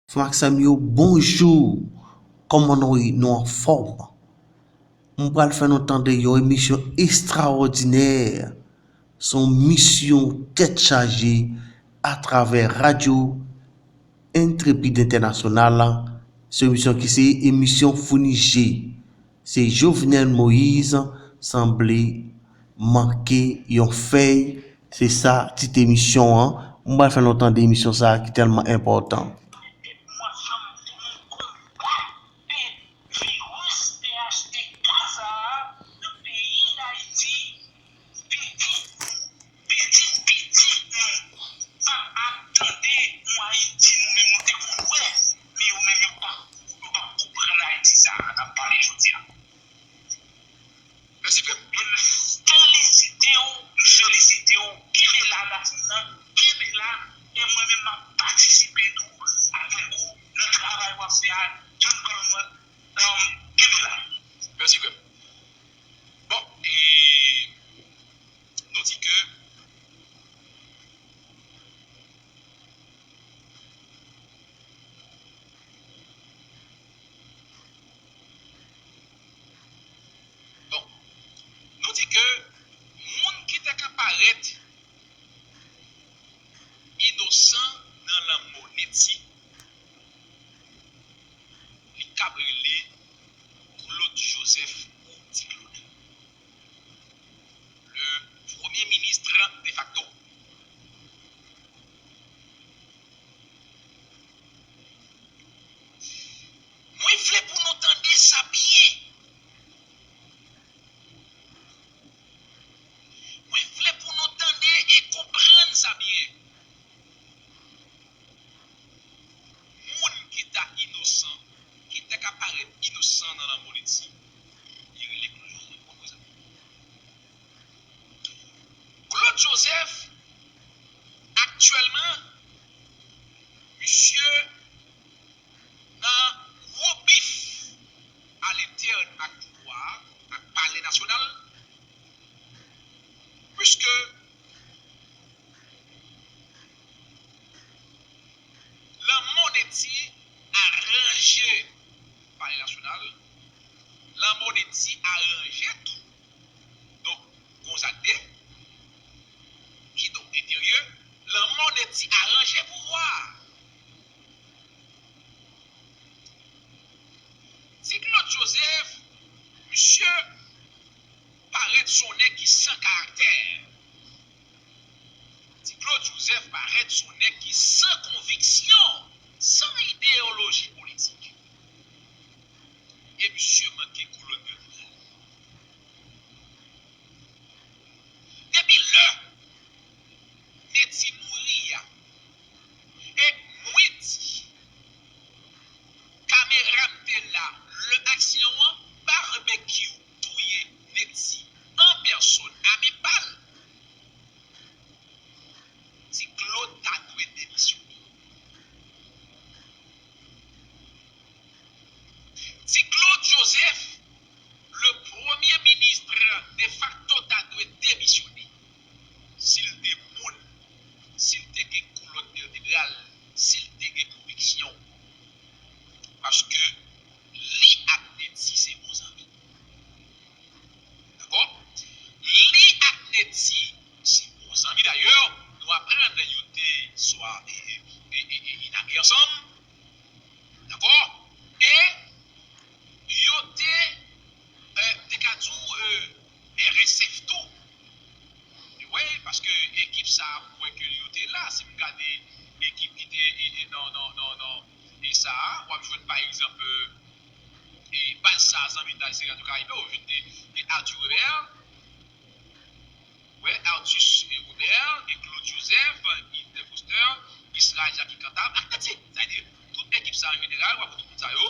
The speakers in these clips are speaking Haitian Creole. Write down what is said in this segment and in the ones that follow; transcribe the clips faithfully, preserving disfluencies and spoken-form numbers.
Frè m ak sè m yo, bonjou. Kòman nou ye? Nou anfòm? M pral fè nou tande yon emisyon estrawòdinè. Se yon misyon tèt chaje atravè Radyo Entrepid Entènasyonal. Se yon emisyon ki se emisyon Founi Je. Se Jovenel Moïse sanble manke yon fèy. Se sa tit emisyon an. M pral fè nou tande emisyon sa a ki tèlman enpòtan. Viris P H T K sa a nan peyi Dayiti, pitit nou, pitit pitit nou p ap ap tande yon Ayiti nou menm nou te konn wè, men yo menm yo p ap, yo p ap konprann Ayiti sa a n ap pale jodi a. Mèsi frè m. M felisite w, m felisite w. Kenbe la, Dafin nan, kenbe la. E mwen menm, m ap patisipe tou avèk ou nan travay w ap fè a. John Palmont, um, kenbe la. Mèsi frè m. Bon, e nou di ke Bon, nou di ke moun ki ta ka parèt inosan nan lanmò Netty, li kab rele Claude Joseph ou Ti Claude, le premye minis defakto. Mwen vle pou nou tande sa byen. Mwen vle pou nou tande e konprann sa byen. Moun ki ta inosan, ki ta ka parèt inosan nan lanmò Netty, li rele Claude Joseph. Claude Joseph, aktyèlman, misye nan gwo bif alentèn ak pouvwa a, ak Palè Nasyonal, piske lanmò Netty aranje Palè Nasyonal, lanmò Netty aranje tou. Donk, gon zak de, kidonk enteryè, lanmò Netty aranje pouvwa a. Ti Claude Joseph, misye parèt se yon nèg ki san karaktè. Ti Claude Joseph parèt se yon nèg ki san konviksyon, san ideyoloji politik. E misye manke kolòn vètebral. Depi lè Netty mouri a, e mwen di, kamera m te la lè aksyon an, Babekyou touye Netty an pèsòn a men pa l. Ti Claude ta dwe demisyone. Ti Claude Joseph, le premye minis defakto, ta dwe demisyone. Si l te moun, si l te gen kolòn vètebral, si l te gen konviksyon. Paske li ak Netty se bon zanmi. Dakò? Li ak Netty se bon zanmi. Dayè, nou aprann yo te swa e, e, e, e, e iname ansanm. Dakò? E yo te, eh, m te ka di w, eh, R S F tou. Wi, paske ekip sa a, m kwè ke yo te la. Si m gade ekip ki te, e, e, nan, nan, nan, nan, e sa a, w ap jwenn, pa egzanp, e, e baz sa a, Zanmi Dayisyen Radyo Karibe, ou jwenn de, de Arthur Weber, wi, Arthus, e, Weber, e Claude Joseph, Yves Foster, Israël Jacques Cantave, ak Netty. Sa vle di, tout ekip sa a, an jeneral, w ap wè tout moun sa yo,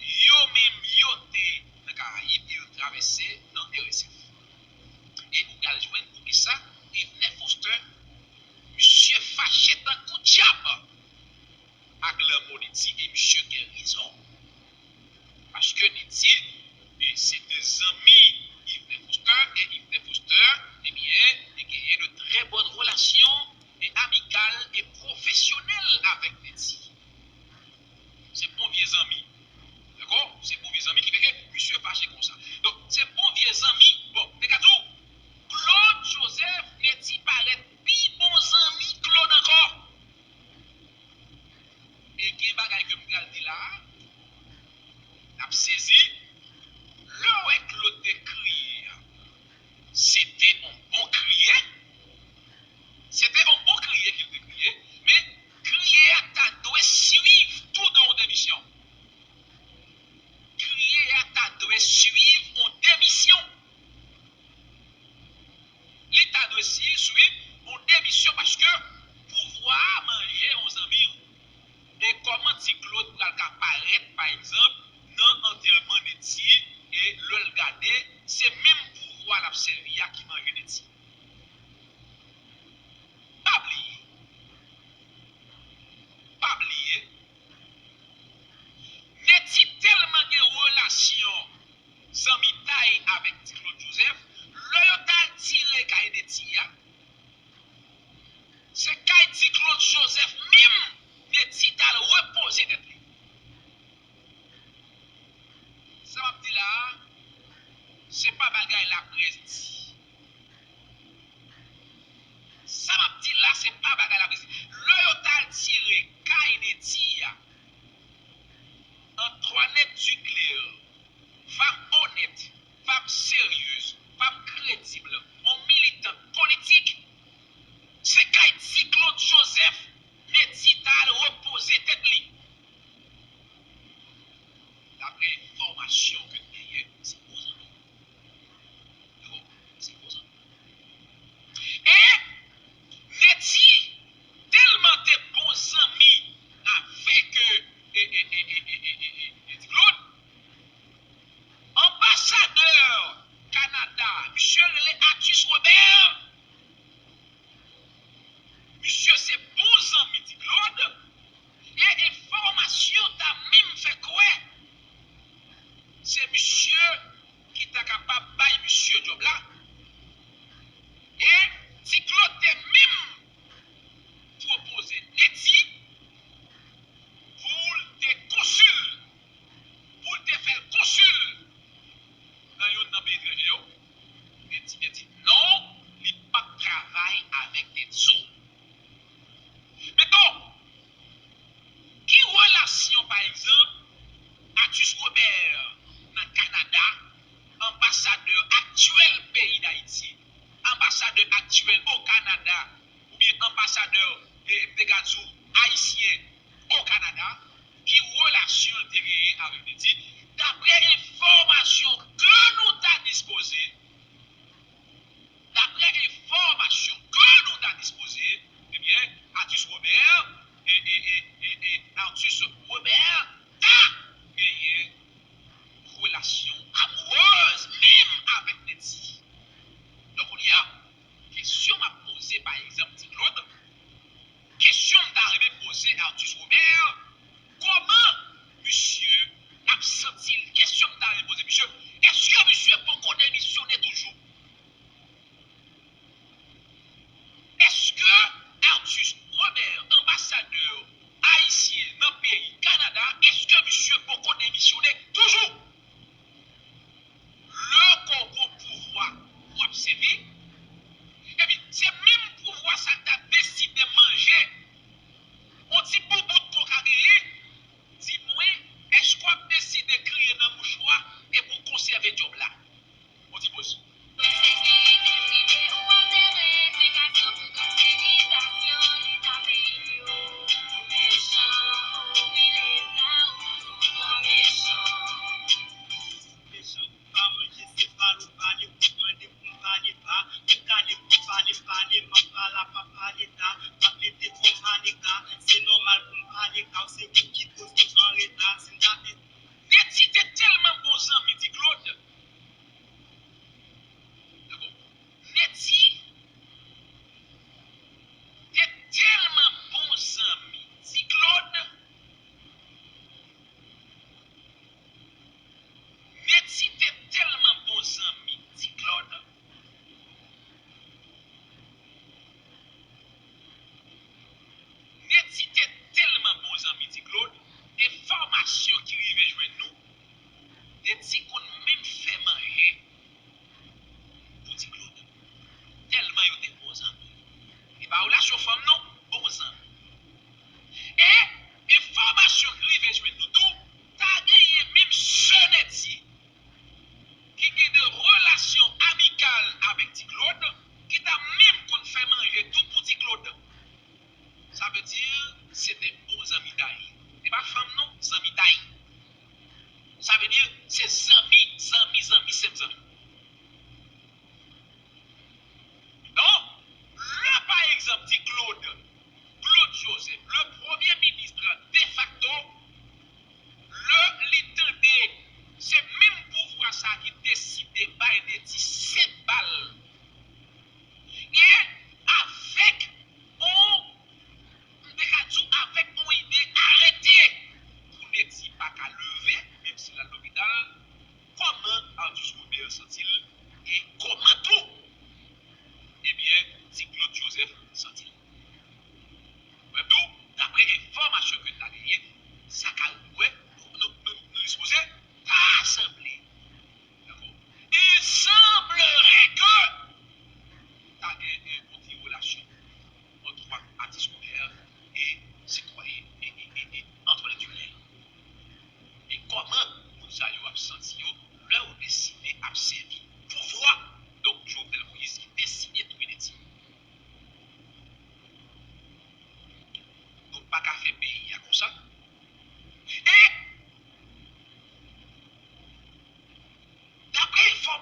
yo menm, yo te nan Karayib, e yo travèse nan R S F. E ou pral jwenn poukisa Yves Foster, misye fache tankou dyab ak lanmò Netty, e misye gen rezon. Paske Netty, e, se te zanmi Yves Foster, e Yves Foster, ebyen, te genyen de trè bòn relasyon, e amikal, e pwofesyonèl avèk Netty. E gen bagay ke m pral di la a, n ap sezi. Lè w wè Claude te kriye a, se te yon bon kriye. Se te yon bon kriye ke l te kriye, men kriye a ta dwe swiv tou de yon demisyon. Kriye a ta dwe swiv yon demisyon. Li ta dwe si swiv yon demisyon paske pouvwa a manje yon zanmi w. E kòman Ti Claude pral ka parèt, pa egzanp, nan antèman Netty, e lè l gade, se menm pouvwa l ap sèvi a ki manje Netty. Pa bliye, pa bliye, Netty tèlman gen relasyon zanmitay avèk Ti Claude Joseph, lè yo t al tire kay Netty a, se kay Ti Claude Joseph menm Netty t al repoze tèt li. Sa m ap di la a, se pa bagay laprès di. Sa m ap di la, se pa bagay laprès di. Lè yo t al tire kay Netty a, Antoinette Duclair, fanm onèt, fanm seryez, fanm kredib, yon militant politik, se kay Ti Claude Joseph Netty t al repoze tèt li. Daprè enfòmasyon ke m genyen, se bon zanmi. Yo, se bon zanmi. E Netty tèlman te bon zanmi avèk, e, e, e, e, e, e, e, e, e Ti Claude, anbasadè Kanada, misye rele Arthus Robert. Misye se bon zanmi Ti Claude. E enfòmasyon ta menm fè kwè se misye ki ta kapab bay misye djòb la. E Ti Claude te menm pwopoze Netty pou l te konsil, pou l te fè l konsil nan youn nan peyi etranje yo. Netty te di non, li p ap travay avèk Nètzo. Men tou, ki relasyon, pa egzanp, Arthus Robert nan Kanada, anbasadè aktyèl peyi Dayiti, anbasadè aktyèl o Kanada, oubyen anbasadè, e, m te ka di w, ayisyen o Kanada, ki relasyon l te genyen avèk Netty? Daprè enfòmasyon ke nou ta dispoze, daprè enfòmasyon ke nou ta dispoze, ebyen, Arthus Robert, e, e, e, e, e, Arthus Robert ta genyen relasyon amourèz menm avèk Netty. Donk, kounye a, kesyon m ap poze, pa egzanp, Ti Claude, kesyon m ta renmen poze Arthus Robert, kòman misye ap santi l? Kesyon m ta renmen poze misye, èske misye poko demisyone toujou? Èske Arthus Robert, anbasadè ayisyen nan peyi Kanada, èske misye poko demisyone toujou? Lè w gon pouvwa w ap sèvi, epi se menm pouvwa sa k ta deside manje yon ti boubout ke w ka genyen, di mwen, èske w ap deside kriye nan mouchwa epi w konsève djòb la? Yon ti poz. Mechan pou pa manje, se pale w pa li, ou mande pou m pale pa, ou kale pou m pale, pale, m ap pale, pa pale ta, m ap mete kò pale ka, se nòmal pou m pale ka, se ou ki koz nou an reta, si m ta te. Netty te tèlman bon zanmi Ti Claude. Netty te tèlman bon zanmi Ti Claude. Netty te tèlman bon zanmi Ti Claude. Netty te tèlman bon zanmi Ti Claude, enfòmasyon ki rive jwenn nou, Netty konn menm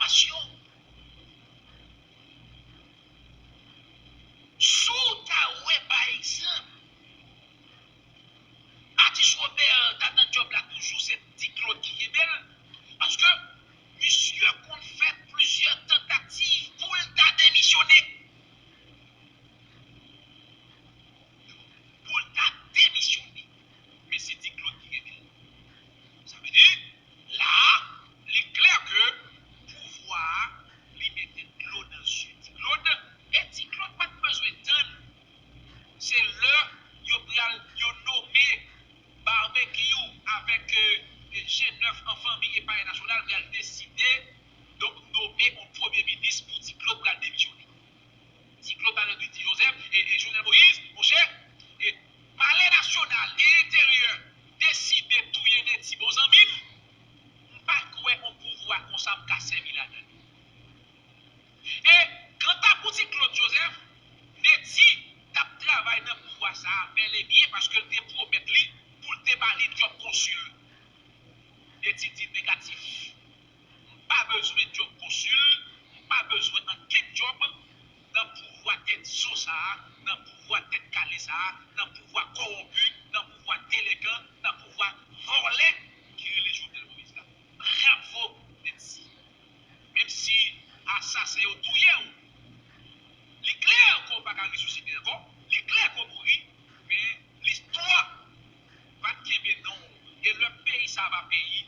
Asyon. Si w ta wè, pa egzanp, Atis Robert ta nan djòb la toujou, se Ti Claude ki kenbe l. Paske misye konn fè plizyè tantativ pou l ta demisyone. Pou l ta demisyone. Men se Ti Claude ki kenbe l. Sa vle di, la a, li klè ke pouvwa a, li mete dlo nan zye Ti Claude, e Ti Claude pa t bezwen tann. Se lè yo pral, yo nome Barbecue avèk, euh, G nèf an fanmi e Palè Nasyonal pral deside, donk, nome yon premye minis pou Ti Claude pral demisyone. Ti Claude Alendry, Ti Joseph e, e Jovenel Moïse, monchè, e Palè Nasyonal e Enteryè deside touye Netty, bon zanmi m, m pa kwè yon pouvwa konsa m ka sèvi ladan l. E kanta pou Ti Claude Joseph, Netty t ap travay nan pouvwa sa a bèl e byen paske l te pwomèt li pou l te ba li djòb konsil. Netty di negatif. M pa bezwen djòb konsil, m pa bezwen ankenn djòb nan pouvwa tèt zo sa a, nan pouvwa tèt kale sa a, nan pouvwa kòwonpi, nan pouvwa delenkan, nan pouvwa vòlè ki rele Jovenel Moïse la. Bravo, Netty. Menm si asasen yo touye w, li klè ke w pa ka resisite ankò, li klè ke w mouri, men listwa va kenbe non w. E lè peyi sa va peyi,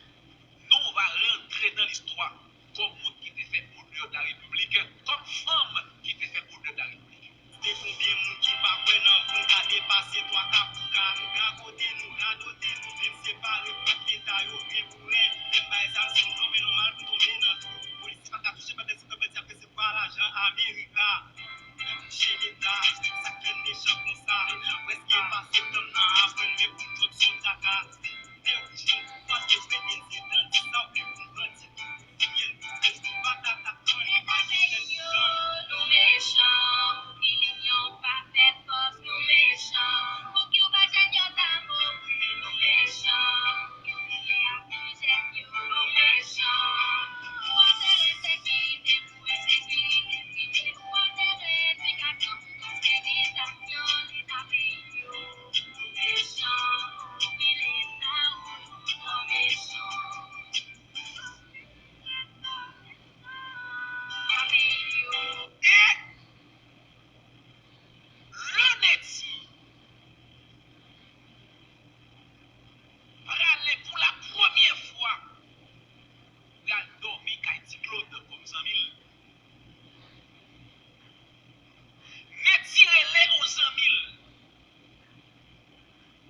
non w va rantre nan listwa kòm moun ki te fè onè de la Repiblik, kòm fanm ki te fè onè de la Repiblik. Te konbyen moun ki pa kwè nan vou, gade pase twa ka pou ka. Radote nou, radote nou, menm se pa repòt leta yo vin pou rèd. Menm bay zam si m tonbe nòmal pou tonbe nan twou. Polis pa ka touche pandan se kanpay di ap resevwa lajan Amerika. Touche leta, sa k fè n mechan konsa. Prèske pa septanm nan aprann men pou m twòp son kaka. Te wouj yon pouvwa, te vle ensidan, di sa w vle pou bandi. Fiyèl pou pèch, pou patat ap tann, pa gen jèn ki tann. Nou mechan, pou ki linyon pa fè fòs, nou mechan. Pou ki w pa jèn yo ta mouri, nou mechan. Pou ki a pou jèn yo, nou mechan. Pou antere sekirite, pou ensekirite prive, pou antere edikasyon, pou konsyans edikasyon, leta peyi yo, nou mechan. Pou ki leta ou, nou mechan. E lè Netty prale pou la premyè fwa, pral dòmi kay Ti Claude kòm zanmi l. Netty rele yon zanmi l.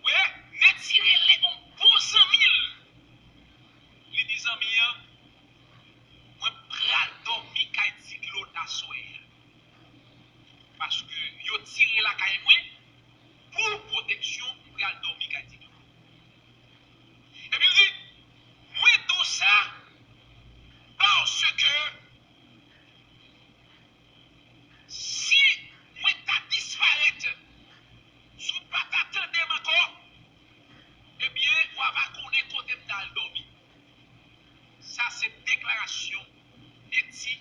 Wi, Netty rele yon bon zanmi l. Li di zanmi an, mwen pral dòmi kay Ti Claude aswè a. Paske yo tire lakay mwen, pou pwoteksyon, m pral dòmi kay Ti Claude. Epi l di, mwen di w sa, paske si mwen ta disparèt, si w pa ta tande m ankò, ebyen, w a va konnen kote m t al dòmi. Sa se deklarasyon Netty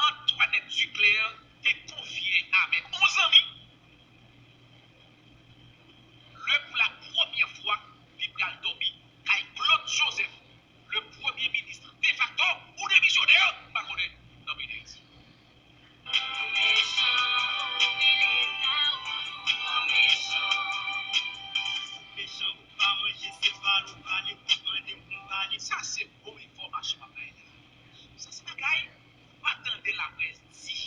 Antoinette Duclair te konfye avèk yon zanmi lè pou la premyè fwa li pral dòmi kay Claude Joseph, le premye minis defakto ou demisyonè, m pa konnen, nan peyi Dayiti. Mechan, pou ki leta ou, mechan. Mechan, ou pa manje, se pale, ou pale, ou mande m pou m pale. Sa se bon enfòmasyon m ap bay la. Sa se bagay ou pa tande laprès di.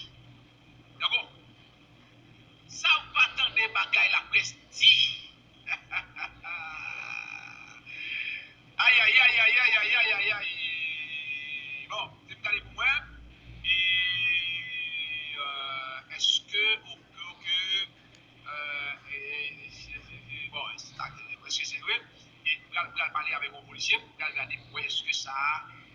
Dakò? Sa ou pa tande bagay laprès di. Ay, ay, ay, ay, ay, ay, ay, ay, ay. Bon, se m gade pou mwen. E, euh, èske, oke, oke, euh, e, e, e, e, bon, èske se vre? E pral, pral pale avèk yon polisye, pral gade pou wè èske sa,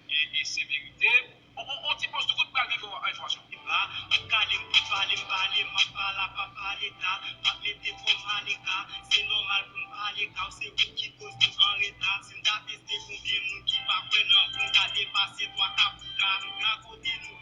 e, e se verite. On, on, on ti poz tou kout pral vin fè enfòmasyon. Eba, m ap kale, m pou pale, m pale, m ap pale, pa pale ta, m ap mete kò m aleka. Se nòmal pou m pale ka, se ou ki koz nou anreta. Si m ta teste konbyen moun ki pa kwè nan vou, m ta depase twa ka pou ka. Radote nou,